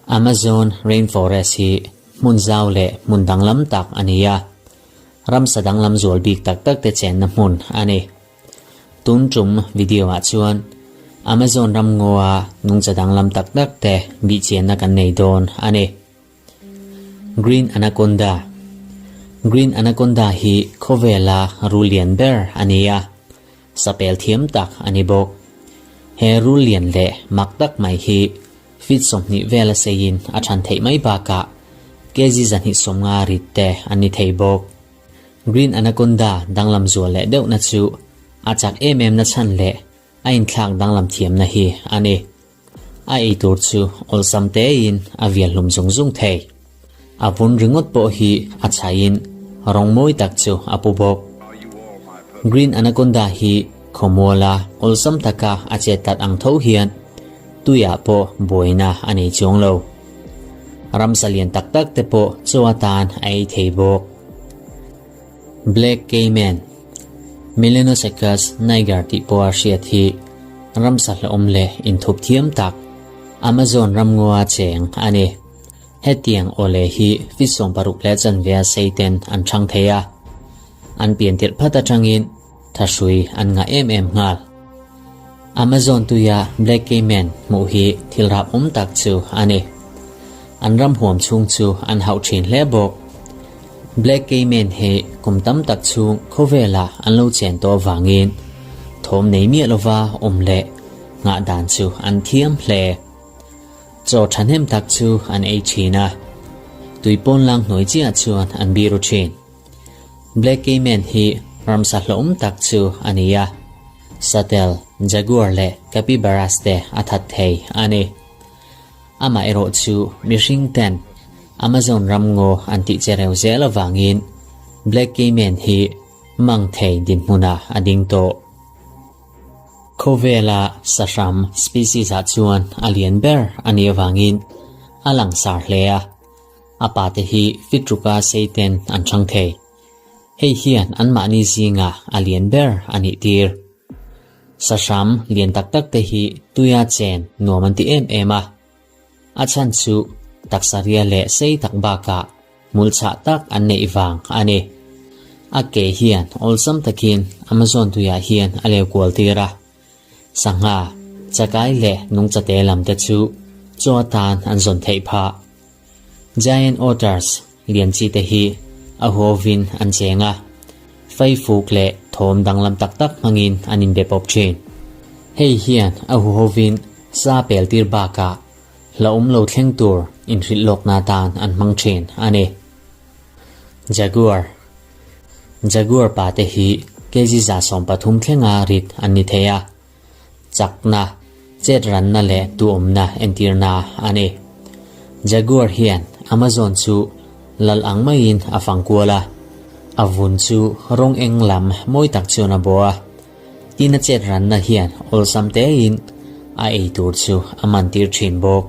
Amazon Rainforest hi hmun zau leh hmun danglam tak a ni a, ramsa danglam zual bik tak tak te chenna hmun a ni. Tun tum video ah chuan Amazon ramngaw-a nungcha danglam tak tak te bihchianna kan nei dawn a ni. Green Anaconda Green Anaconda hi khawvela rul lian ber a ni a, sapel thiam tak a ni bawk. He rul lian leh mak tak mai hi feet 20 vela seiin a than theih mai bakah kg 250 rit te an ni thei bawk. Green Anaconda danglam zual leh deuhna chu a chak em em na chhan leh a inthlak danglam thiamna hi a ni. A ei tur chu awlsam tein a vial hlum zung zung thei. A vun ringawt pawh hi a chhaiin rawng mawi tak chu a pu bawk. Green Anaconda hi khawmuala awlsam taka a chet tlat ang tho hian tuiah pawh buaina a nei chuang lo. Ramsa lian tak tak te pawh chaw atan a ei thei bawk. Black Caiman, Melanosuchus niger tih pawha hriat hi ramsa hlauhawm leh inthup thiam tak Amazon ramngawa cheng a ni. Hetiang awle hi feet 60 leh chanve a sei ten an chhang thei a, an pian tirh phat atangin thahrui an ngah em em nghal. Amazon tuia Black Caiman hmuh hi thil rap awm tak chu a ni. An ram huam chhung chu an hauh thin hle bawk. Black Caiman hi kum tam tak chhung khawvela an lo chen tawh avangin thawm nei miah lova awm leh nghah dan chu an thiam hle. Chaw thahnem tak chu an ei thin a, tui pawn lang hnuai chiah chuan an biru thin. Black Caiman hi ramsa hlauhawm tak chu a ni a, satel, jaguar leh capybaras te a that thei a ni. Amaherawh chu mihring ten Amazon ramngaw an tih che reu zel avangin Black Caiman hi mang thei dinhmunah a ding tawh. Khawvela sahram species ah chuan a lian ber a nih avangin a langsar hle a, a pate hi fit ruka sei ten an chhang thei. Hei hian anmahni zinga a lian ber a nih tir. Sahram lian tak tak te hi tuia chen nuam an ti em em a, a chhan chu taksa ria leh sei tak bakah hmul chhah tak an neih vang a ni. A ke hian awlsam takin Amazon tuiah hian a leu kual tir a. Sangha, chakai leh nungchate lam te chu chaw atan an zawn theih phah. Giant otters lian chi te hi a huauvin an cheng a, faifuk leh thawm danglam tak tak hmangin an inbe pawp thin. Hei hian a huhovin sa pel tir bakah hlauhawm lo thleng tur inhrilh lawkna atan an hmang thin a ni. Jaguar Jaguar pa te hi kg 130 thlenga rit an ni thei a, chakna, chet ranna leh duhawmna entirna a ni. Jaguar hian Amazon chu lal ang maiin a fang kual a, a vun chu rawng eng lam mawi tak chuan a bawh a, tin a chet ranna hian awlsam tein a ei tur chu a man tir thin bawk.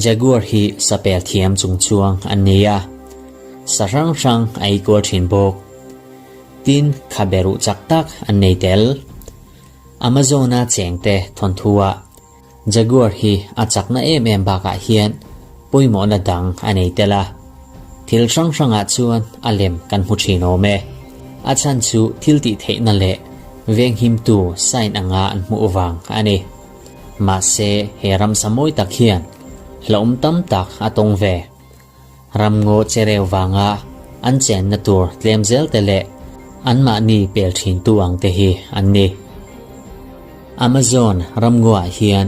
Jaguar hi sapel thiam chung chuang an ni a, sa hrang hrang a ei kual thin bawk. Tin, khabe ruh chak tak an nei tel. Amazon-a chengte thawnthu-ah Jaguar hi a chakna em em bakah hian pawimawhna dang a nei tel a. Thil hrang hrangah chuan a lem kan hmu thin awm e. A chhan chu thil tih theihna leh venghimtu sign anga an hmuh vang a ni. Mahse, he ramsa mawi tak hian hlauhawm tam tak a tawng ve. Ramngaw chereu vanga an chenna tur tlem zel te leh anmahni pel thintu ang te hi an ni. Amazon ramngaw-ah hian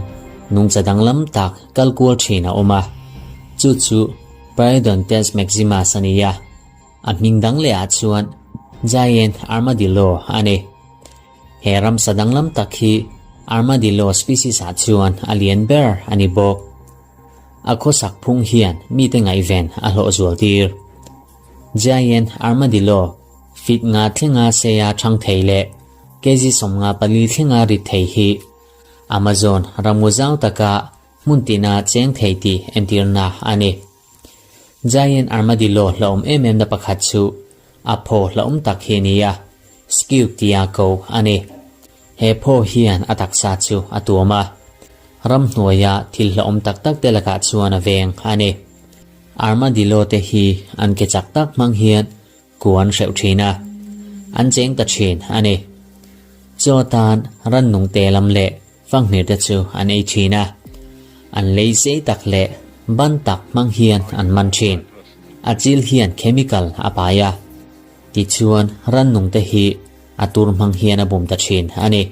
nungcha danglam tak kal kual thin a awm a, chu chu Priodontes maximus a ni a, a hming dang leh ah chuan Giant Armadillo a ni. He ramsa danglam tak hi Armadillo species ah chuan a lian ber a ni bawk. A khawsak phung hian mite ngaihven a hlawh zual tir. Giant armadillo feet nga thlenga seia thang thei leh kg 54 thlenga rit thei hi Amazon ramngaw zau taka hmun tina cheng thei tih entirna a ni. Giant armadillo hlauhawm em em na pakhat chu a phaw hlauhawm tak hi a ni a, skew tia ko a ni. He phaw hian a taksa chu a tuam a. Ramhnuaia thil hlauhawm tak tak te lakah chuan a veng a ni. Armadillo te hi an ke chak tak hmang hian ku an hreuh thin a, an cheng ta thin a ni. Chaw atan rannung te lam leh fanghmir te chu an ei thin a, an lei sei tak leh ban tak hmang hian an man thin. A chil hian chemical a pai a, tichuan rannung te hi a tur hmang hian a bum ta thin a ni.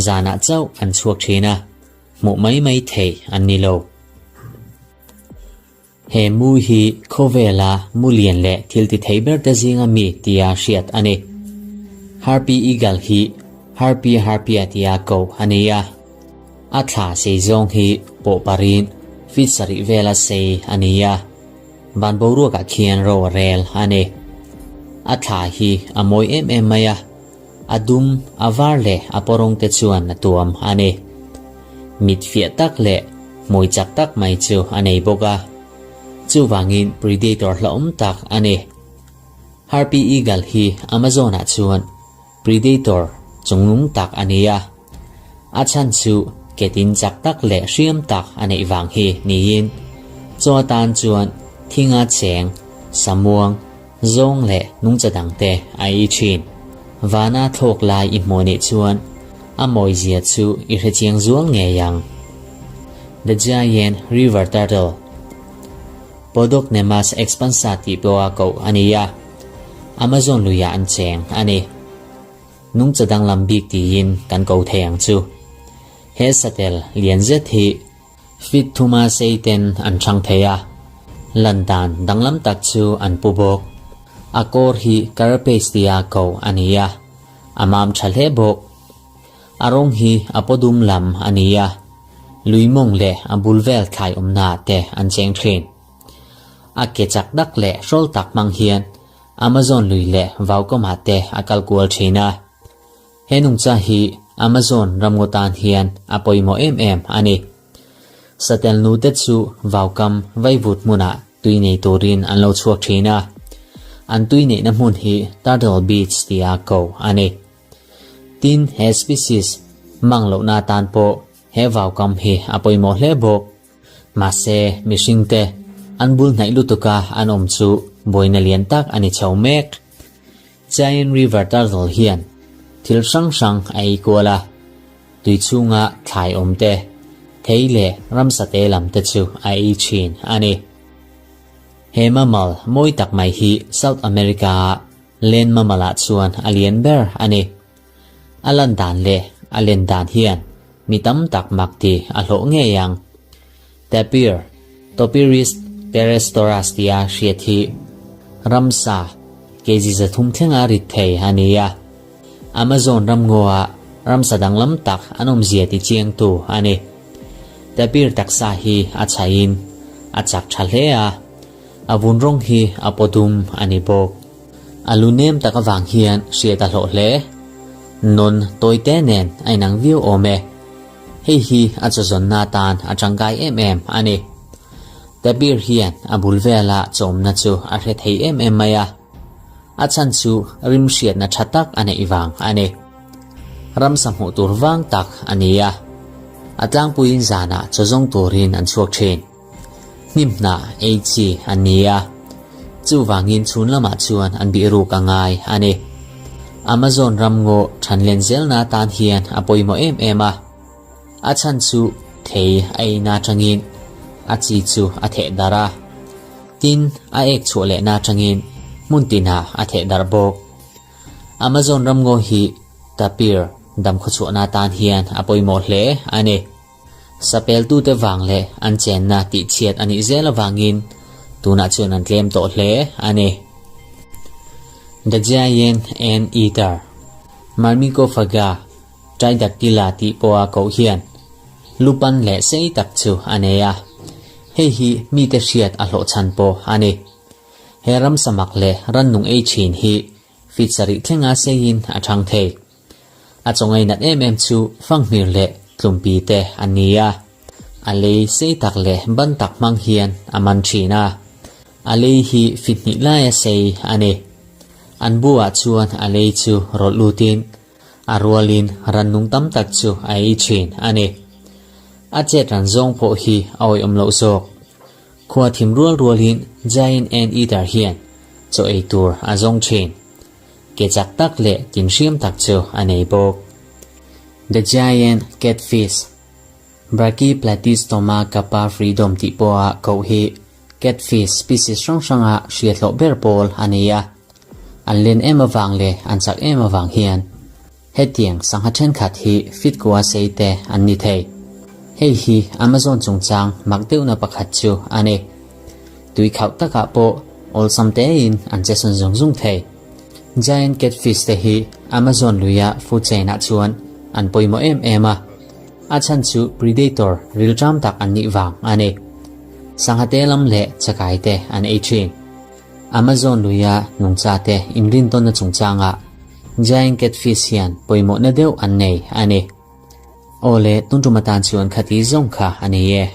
Zanah chauh an chhuak thin a, hmuh mai mai theih an ni lo. He mu hi khawvela mu lian leh thil ti thei ber te zinga mi tia hriat a ni. Harpy Eagle hi Harpy Harpia tia koh a ni a. A thla sei zawng hi pawh parin feet sarih vela sei a ni a. Van boruakah khian ro a rel a ni. A thla hi a mawi em em mai a. A dum, a var leh a pawrawng te chuan a tuam a ni. Mit fiah tak leh hmui chak tak mai chu a nei bawk a. Chuvangin predator hlauhawm tak a ni. Harpy Eagle hi Amazon-ah chuan predator chungnung tak a ni a. A chhan chu ketin chak tak leh hriam tak a neih vang hi niin chaw atan chuan thinga cheng, samuang, zawng leh nungcha dangte a ei thin. Vana thlawk lai i hmuh nih chuan a mawizia chu i hrechiang zual ngei ang. The Giant River Turtle, Podocnemis expansa tih pawha koh a ni a, Amazon luiah an cheng a ni. Nungcha danglam bik tiin kan ko thei ang chu. He satel lian zet hi feet thuma sei ten an hrang thei a, lan dan danglam tak chu an pu bawk. A kawr hi carapace tia ko a ni a, a mam tha hle bawk. A rawng hi a paw dum lam a ni a, lui mawng leh a bul vel thlai awmna te an cheng thin. A ke chak dak leh hrawl tak hmang hian Amazon lui leh vaukawmah te a kal kual thin a. He nungcha hi Amazon ramngaw tan hian a pawimawh em em a ni. Satel nu te chu vaukam vaivut hmunah tui nei turin an lo chhuak thin a. An tui neihna hmun hi Turtle Beach tia ko a ni. Tin, he species mang lohna atan pawh he vaukam hi a pawimawh hle bawk. Mahse, mihringte an bul hnaih lutuka an awm chu buaina lian tak a ni chho mek. Giant River Turtle hian thil hrang hrang a ei kual a, tui chhunga thlai awm te, thei leh ramsa te lam te chu a ei thin a ni. He mammal mawi tak mai hi South America-a land mammal-ah chuan a lian ber a ni. A lan dan leh a len dan hian mi tam tak mak ti a hlawh ngei ang. Tapir, Topiris terrestoras tia hriat hi ramsa kg 300 thlenga rit thei a ni a. Amazon ramngaw-ah ramsa danglam tak an awmzia ti chiangtu a ni. Tapir taksa hi a chhaiin a chak tha hle a, a vun rawng hi a paw dum a ni bawk. A lu nem tak avang hian hriat a hlawh hle. Nawn tawite nen a inang viau awm e. Hei hi a chawzawnna atan a tangkai em em a ni. Tapir hian a bul vela chawmna chu a hre thei em em mai a. A chhan chu rim hriatna tha tak a neih vang a ni. Ramsa hmuh tur vang tak a ni a. A tlangpuiin zanah chawzawng turin an chhuak thin. Hnimhnah ei chi an ni a, chuvangin chhun lamah chuan an bih ruk a ngai a ni. Amazon ramngaw thanlen zelna atan hian a pawimawh em em a, a chhan chu thei a eina atangin a chi chu a theh darh a, tin a ek chhuah lehna atangin hmun tinah a theh darh bawk. Amazon ramngaw hi tapir damkhawchhuahna atan hian a pawimawh hle a ni. Sapeltute vang leh an chenna tihchhiat a nih zel avangin tunah chuan an tlem tawh hle a ni. The Giant Anteater, Myrmecophaga tridactyla tih pawha koh hian lupan leh sei tak chu a nei a, hei hi mite hriat a hlawhchhan pawh a ni. He ramsamak leh rannung ei thin hi feet sarih thlenga seiin a thang thei. A chawngai nat em em chu fanghmir leh tlumpi te an ni a. A lei sei tak leh ban tak hmang hian a man thin a. A lei hi fit hnih laia sei a ni. An buah chuan a lei chu rawlh lutin a rualin rannung tam tak chu a ei thin a ni. A chet ran zawng pawh hi a awihawm loh zawk. Khua thim rual rualin Giant Anteater hian chaw ei tur a zawng thin. Ke chak tak leh tin hriam tak chu a nei bawk. The Giant Catfish, Brachyplatystoma kappa freedom tih pawha koh hi catfish species hrang hranga hriathlawh ber pawl a ni a. An len em avang leh an chak em avang hian Hetiang sangha thenkhat hi fit kua sei te an ni thei. Hei hi Amazon chungchang mak deuhna pakhat chu a ni. Tui khauh takah pawh awlsam tein an che sawn zung zung thei. Giant catfish te hi Amazon luia food chain ah chuan an pawimawh em em a, a chhan chu predator rilṭam tak an nih vang a ni. Sangha te lam leh chakai te an ei thin. Amazon luia nungcha te inrintawnna chungchangah Giant catfish hian pawimawhna deuh an nei a ni. Aw le, tun tum atan chuan khati zawng kha a nei e.